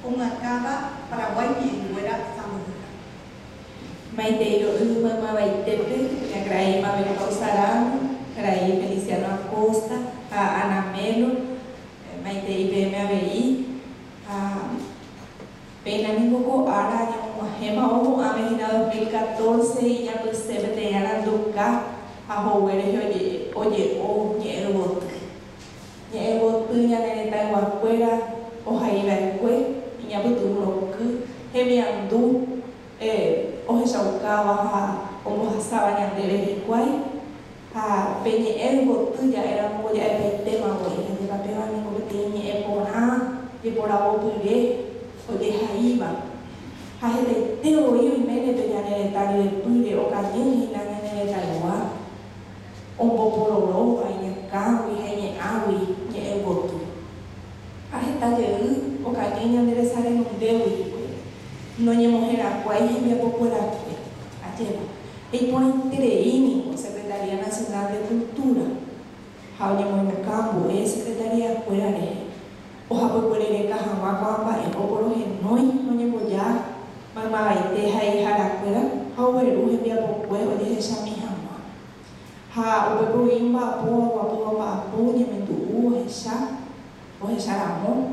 Omyakãva Paraguái Ñe'ẽnguéra Sãmbyhyha. Maitei ro'y maymavaitépe, ñakarai Mabel Causarano, karai Feliciano Acosta ha Ana Melo, maitei peẽme avei, ha péina niko ko ára ñamog̃uahẽma opu'ãme hína 2014 iñapysẽ peteĩ aranduka ha hogue rehe oje'o ñe'ẽyvoty. Ñe'ẽyvoty ñane retãyguakuéra ohaiva'ekue iñapytu'ũroky hemiandu ohechaukáva ha ombohasáva ñandéve hikuái, ha pe ñe'ẽ yvoty ja'éramo ko ja'epaitéma voi, ha jepa péva ningo peteĩ ñe'ẽ porã jeporavopyre ojehaíva, ha hetaite voi oiméne pe ñane retã ryepýre okañy hína ñane retãygua ombopororóva iñakãgui ha iñe'ãgui ñe'ẽ yvoty. Ha heta jey okañy ñande resa renondégui hikuái, noñemoherakuái hembiapokuerakue. Ajépa, iporãiterei ningo Secretaría Nacional de Cultura ha oñemoĩuka ambue secretaría-kuéra rehe, ohapykuerereka hag̃ua ko'ã mba'e oporohenói ha oñemboja maymavaite haiharakuéra ha ogueru hembiapokue ojehechami hag̃ua. Ha upépe oĩ omba'apóva oguapýva omba'apo, oñemendu'u, ohecha, ohecha ramo.